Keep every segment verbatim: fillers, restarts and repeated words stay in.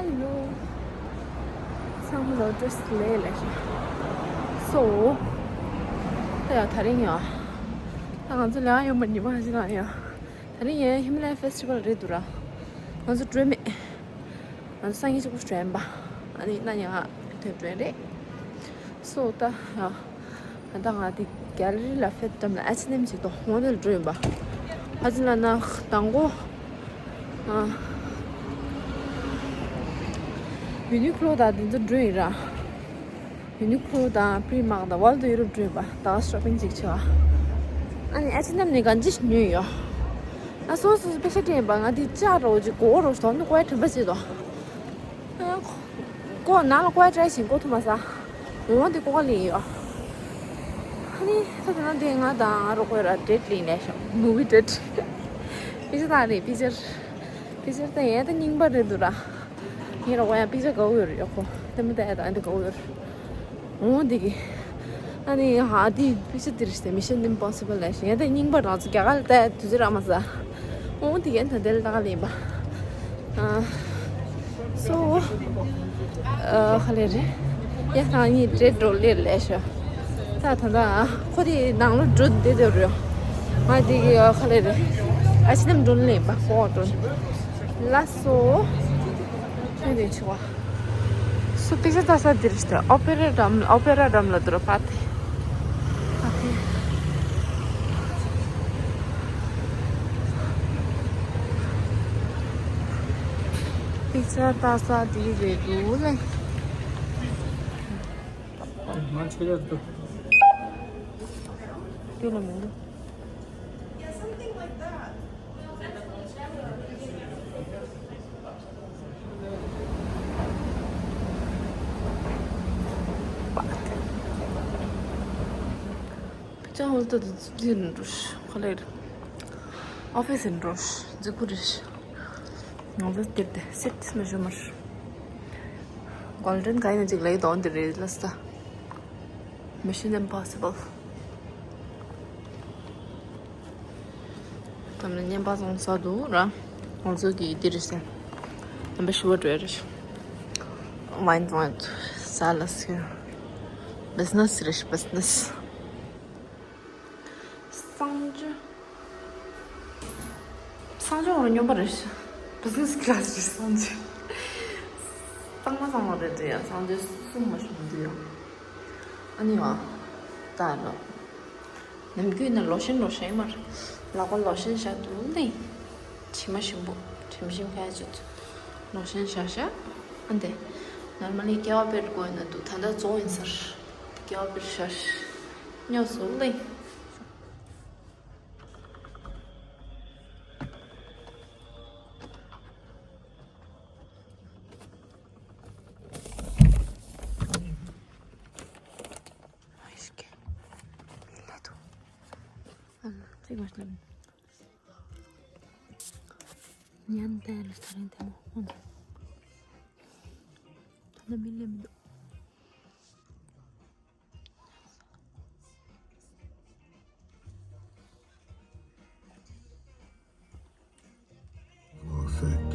ཧེ་ལོ། ཚང་མ་ལོ་ཏྲེས་ལེ་ལེ་ཤ། སོ། ད་ཡ་ད་རིང་ཡ། ད་ང་ཚོ་ལས་ཡོང་པ་ཉི་མ་ཞིག་ལ་ཡ། ད་རིང་ཡ་ཧི་མ་ལ་ཡ་ཕེ་སི་ཊི་བལ་རེད་འདུག་ར། ང་ཚོ་འགྲོ་མེད། ང་ཚོ་སང་ཉིན་གཅིག་པུ་འགྲོ་ཡིན་པ། ཨ་ནི་གནངས་ཉིན་ང་ཐོན་འགྲོ་ཡིན་རེད། སོ་ད་ཡ། ད་ང་དེ་གྷལ་ལེ་རི་ལ་ཕེབས་ཙམ་ལ་ཨེཆ་ཨེན་ཨེམ་ཞིག་ཏུ་ཧོང་ཏེ་ལ་འགྲོ་ཡིན་པ། ཨ་ཅི་ལ་ན་དང་པོ། ཨ། ཡུ་ནི་ཀློ་དང་དེ་ཚོ་འགྲོ་ཡིན་ར། ཡུ་ནི་ཀློ་དང་པི་རི་མཱག་དང་ཝརལ་ཌི་ཡུ་རོབ་འགྲོ་ཡིན་པ། ད་ཤོ་པིང་ཅིག་བྱེད་པ། ཨ་ནི་ཨེཆ་ཨེན་ཨེམ་ནས་གང་ཅི་ཞིག་ཉོས་ཡོད། ཨ་སོ་སོ་སོ་པེ་ཤ་དྲན་པ། ང་དེ་ལྕགས་རོ་ཅིག་གོ་རོ་ཞོ་ནི་ཀོ་ཡ་དྲན་པ་བྱེད་དོ། ཀོ་ནང་ལ་ཀོ་ཡ་བྲལ་ཞིང་ཀོ་ཐུ་མ་ས། འོང་དེ་ཀོ་ཀ་ལིན་ཡོད། ཨ་ནི་ད་དེ་ན་དེ་ང་དང་རོགས་ཀོ་ར་ཌེ་ཊི་ལིན་ལས་ཤོག་མུ་བི་ཌེ་ཊི། པི་ཅར་ད་རེད་པི་ཅར། པི་ཅར་ད་ཡས་ད་རྙིང་པ་རེད་འདུག་ར། ངའི་རོགས་ཀོ་ཡ་པི་ཅར་དགའ་བོ་ཡོད་རེད་ཡོད་ཁོ། དེ་མི་ད་ཡ་ད་འདི་དགའ་བོ་ཡོད་རེད། འོང་དེ་གི། ཨ་ནི་ཧ་དེ་པི་ཅར་དེ་རེད་ཟེར། མི་ཤན་ཨིམ་པོ་སི་བལ་ལས་ཤོག་ཡས་ད་རྙིང་པ་རང་ཚོ་རྒྱ་གར་ལ་ད་ཡ་དུས་ཚོད་རག་མ་ས། འོང་དེ་གན་ད་དེ་ལ་ད་ག་ལེན་པ། ཨ། སོ། ཨ་ག་ལེ་རེད། ཡ་ད་ངའི་ཌེ་ཊི་འགྲོ་ལེ་ལས་ཤོག་ད་ད་ད་ཁོ་དེ་ནང་ལོ་འགྲོ་དེ་དེ་རེད། ང་དེ་གི་ཨ་ག་ལེ་རེད། ཨ་ཕྱི་ནམ་འགྲོ་ལེན་པ་ཁོ་འགྲོ། ལ་སོ། ཁྱོད་དེ་ཆུ་བ། སུ་པི་ཅར་ལྟ་ས་འདིར་ཤི་ཏེ་ཨོ་པེ་ར་འགྲམ་ཨོ་པེ་ར་འགྲམ་ལ་འདུག་ར་པ་ཏེ། ཨ་ཏེ། པི་ཅར་ལྟ་ས་འདི་རེད་འདུག་ལེ། ང་ཆོས་ར་འདུག་དེ་ལ་མི་འདུག་ཅང་ཧོལ་ཏོ་དེ་ཚོ་འདིར་འགྲོ་ཤི། ཁོ་ལེར་ཨོ་ཕི་སི་འགྲོ་ཤི། འཛུགས་པོ་རེ་ཤི། ང་ཚོ་འདིར་དེ་སིད་མ་ཞུ་མར། གོལ་ཌེན་ག་ཡིན་ཅིག་ལེགས་དོན་འདི་རེད་ལ་ས། Mission Impossible། ད་ནི་བརྙན་པར་བཟོ་ས་འདུག་ར། ང་ཚོ་གི་འདི་རེད་ཟེར། རྣམ་པ་ཞུ་བ་འགྲོ་ཡ་རེད། ཝའིན་བཟོ་ས་ལ་ཟེར། བི་ཛི་ནེ་སི་རེད། བི་ཛི་ནེ་སི། གསང་སྤྱོད། གསང་སྤྱོད་འོ་སྙོམས་པ་རེད། བི་ཛི་ནེ་སི་ཀི་ལ་སི་རེད་གསང་སྤྱོད། གཙང་མ་གཙང་མ་རེད་འདྲ་ཡ། གསང་སྤྱོད་གསུང་མ་ཤེས་མི་འདུག་ཡ། ཨ་ནི་བ། ད་ལོ། ནམ་རྒྱུན་ན་ལོ་ཤན་ལོ་ཤན་མར། ལག་པ་ལོ་ཤན་བཞག་འདུག་ལེ། དྲི་མ་ཞིམ་པོ་དྲིམ་ཞིམ་ཁ་ཅིག་ལོ་ཤན་བཞག་བཞག་ཨ་འདི། ནོར་མལ་ལི་ཀེ་བ་པེར་དགོས་ན་འདུག་ད་ལྟ་རྫོགས་ཡིན་ཟེར། ཀེ་བ་པེར་བཞག་སྨྱོ་སོང་ལེ། ཉན་ཏེ་ལ་ཐ་རིང་ཐལ་མོ་ཧོན། ད་ནི་མི་ལེ་མི་འདུག Effect.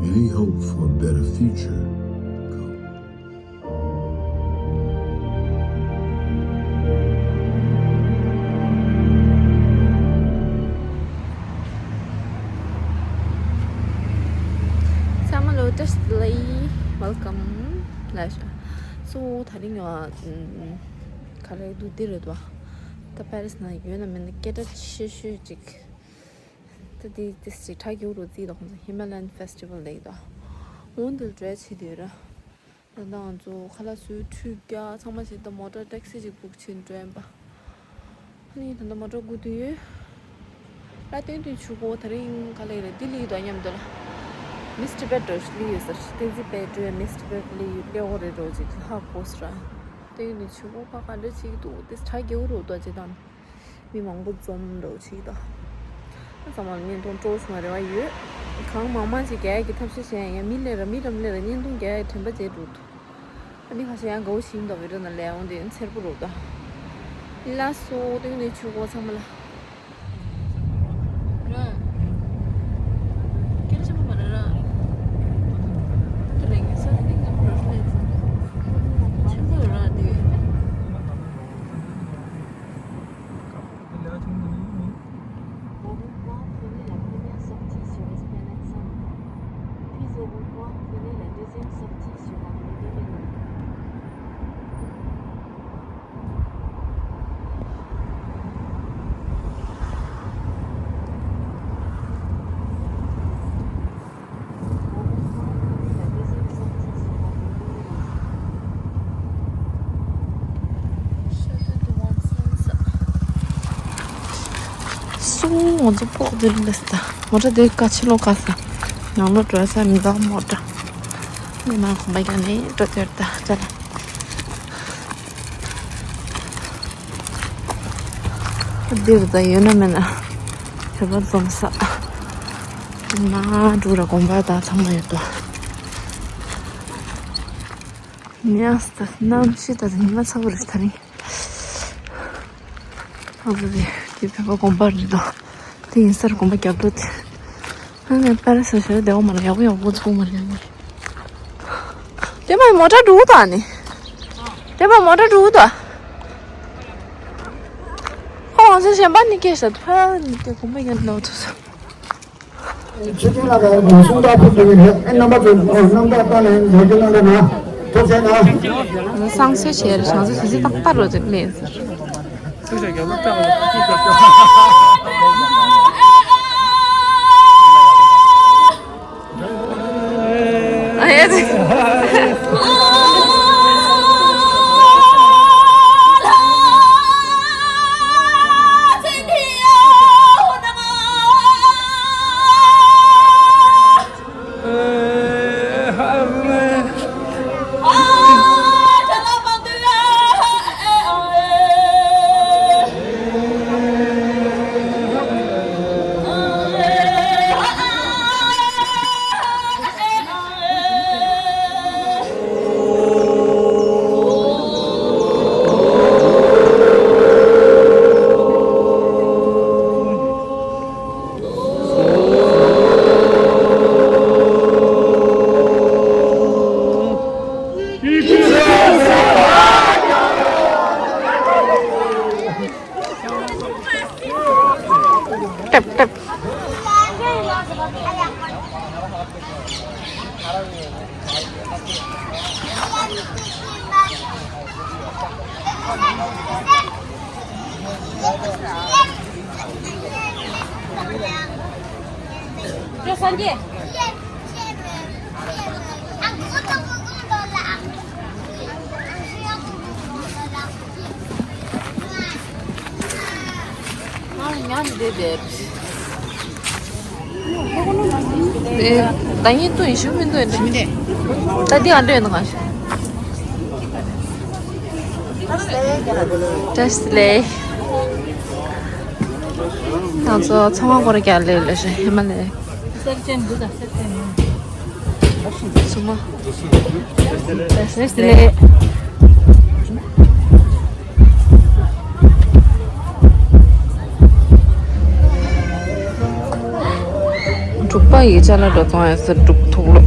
Any hope for a better future? ཚང་མ་ལོ་བཀྲ་ཤིས་བདེ་ལེགས། Welcome ལ་ཤ། སོ་ད་རིང་ཡོད་ཨ། ག་རེ་འདུག་འདི་རེད་དོ། ད་པེ་རིས་ན་ཡོད་ན་མེད་ན་སྐད་གྲགས་ཆེ་ཤོས་ཅིག་ད་དེ་དེ་སི་ཁྲ་གྱུར་རུ་རྩིས་དང་ཁོང་ཚོ་ཧི་མ་ལ་ཡན་ཕེ་སི་ཊི་བལ་ལེགས་དང་། འོང་འདིར་འགྲོ་བྱེད་དུས་ར། ད་ལྟ་ང་ཚོ་ཁ་ལག་བཟོས་ཁྲུས་རྒྱག་ཚང་མ་བྱས། ད་མོ་ཊ་ཊེག་སི་ཅིག་བུག་བྱས་འགྲོ་ཡིན་པ། ཨ་ནི་ད་ལྟ་མོ་ཊ་སྒུག་དུས་ཡོད། ལ་སྟོན་དུས་ཆུ་གོ་ད་རིང་ག་ལེ་རེད་འདི་ལི་དང་མཉམ་དུ་ལ། མིས་ཊི་བེད་འགྲོ་ལི་ཡོད་ཟེར། བསྟན་འཛིན་བེད་འགྲོ་ཡ་མིས་ཊི་བེད་ལི་ཡོད་ལེའོ་རེད་འགྲོ་ཅིག་ལྷག་གོ་སི་ར། སྟོན་དུས་ཆུ་གོ་པ་ག་འདྲ་ཅིག་འདུག་དེ་གྲ་རྒྱས་རུ་འདུག་ཅེ་དང་། མི་མང་པོ་འཛོམས་འདྲ་བོ་ཅིག་དང་། ཚང་མར་བརྙན་ཐུང་སྤྲོ་སོང་བ་རེ་བ་ཡོད། གང་མང་མང་ཅིག་རྒྱག་ཡག་གི་ཐབས་ཤེས་བྱས་ཡང་མི་ལས་ར་མི་རམ་ལས་ར་བརྙན་ཐུང་རྒྱག་ཡག་དྲན་པ་བརྗེད་འགྲོ་འདུག་ཨ་ནི་ཁ་ཤས་ཡང་དགའ་བོ་ཞིག་འདུག་བི་ཌི་ཡོ་ནང་ལས་འོང་དེ་འཚེར་པོ་རུ་དང་། ལ་སོ་སྟོན་ནས་ཆུ་གོ་ཚང་མ་ལ། རང་ ང་ཚོ་ཕོག་འདིར་འདི་ས། མོ་ཊ་འདི་ཀ་ཕྱི་ལོགས་ཀ་ས། ནང་ལོགས་འགྲོ་ས་མི་འདུག་མོ་ཊ། ངས་མ་གོམ་པ་རྒྱག་ནས་འགྲོ་འདིར་ད་ཅ་ལག་འདིར་ད་ཡོད་ན་མེད་ན་བོད་པ་འཛོམས་ས། མ་འགྲོ་ར་གོམ་པ་ད་ཚང་མ་ཡོད་དོ། ཉལ་ས་ད་གནམ་གཤིས་ད་ཉི་མ་ཚ་པོ་རེད་ད་རིང་། ཨ་ཙི་ཙི། དེ་བོད་པ་དགོན་པ་རེད་དོ། དེ་ཡིན་སར་དགོན་པ་རྒྱབ་ལོགས་དེ། ཨ་ནི་པ་ར་ས་ཞོར་བདེ་བ་མ་ལ་ཡག་པོ་ཡག་པོ་ཚོགས་མ་རེད་ཨ་ནི། དེ་མ་མོ་ཊ་འགྲོ་གི་འདུག་ཨ་ནི། དེ་མ་མོ་ཊ་འགྲོ་གི་འདུག་ཁོ་ང་ཚོ་གཞན་པ་ནི་སྐད་ཤ་ཕ་ནི་སྐད་དགོན་པ་ཡར་ནང་ཐུག་སོང་། ཆོས་ཅན་ལ་གསུང་རྟགས་ཕུལ་དགོས་ཀྱི་རེད། ཨེ་རྣམ་པ་ཚོས་རྣམ་རྟགས་བཏང་ནས་ལས་ཀྱི་གནང་འདྲ་ན་ཐུགས་རྗེ་གནང་། བསང་གསོལ་བྱས་རེད། བྱང་ཚེ་དུས་ཚོད་ཏག་ཏག་རོ་ཅིག་ལས། ད་ཡིན་ཏུ་ཡིན་ཞུ་མི་འདུག་ཡིན་ཏེ། ད་འདི་ཨ་འདྲ་ཡོད་ན་གང་ཞུ། བཀྲ་ཤིས་བདེ་ལེགས། ང་ཚོ་ཚང་མ་སྐོར་རྒྱག་ལེ་ལེ་ཞེ་ཧེ་མ་ལེ། གསེར་ཅན་འདི་དང་གསེར་ཅན་ཡིན། སུ་མ། བཀྲ་ཤིས་བདེ་ལེགས། འབྲུག་པ་ཡི་ཅ་ལག་འགྲོ་སོང་ཡ་ཟེར་འབྲུག་ཐུག་ལོ།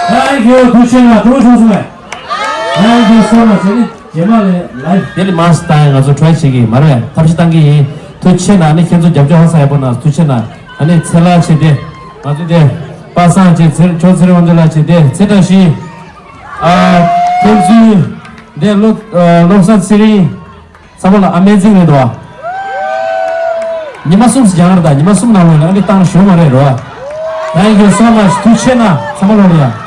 Thank you. ཐུགས་རྗེ་ཆེ་ན་ཀྲུའུ་ཆུང་སུ་མས། Thank you so much. ཨ་ནི་རྗེས་མ་ལས་ལའིབ་དེ་ལས་མང་སྟེ་ང་ཚོ་ཊ་རའི་བྱེད་ཀྱི་ཡིན་མ་རེད། ཐབས་ཤེས་བཏང་གི་ཡིན། ཐུགས་རྗེ་ཆེ་ན་ཨ་ནི་ཁྱེད་ཚོ་རྒྱབ་སྐྱོར་ཧ་ས་ཡག་པོ་གནང་། ཐུགས་རྗེ་ཆེ་ན། ཨ་ནི་ཚེ་ལྷ་བྱས་ཏེ་ང་ཚོ་དེ་པ་སངས་བྱས་ཚེ་ཁྱོད་ཚེ་རིང་དབང་འདུས་ལགས་བྱས་ཏེ་ཚེ་བཀྲ་ཤིས། ཨ་ཕན་ཚུན་དེ་བློ་ཨ་བློ་བཟང་ཚེ་རིང་། ཚང་མ་ལ་ཨ་མེ་ཛིང་རེད་འདུག་བ། ཉི་མ་གསུམ་ཞིག་སྦྱང་རེད་ད། ཉི་མ་གསུམ་ནང་ལོགས་ལ་ཨ་ནི་བཏང་ཞོ་མ་རེད་རོ། Thank you so much. ཐུགས་རྗེ་ཆེ་ན་ཚང་མ་ལོགས་ལ་ཡ།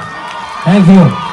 Thank you.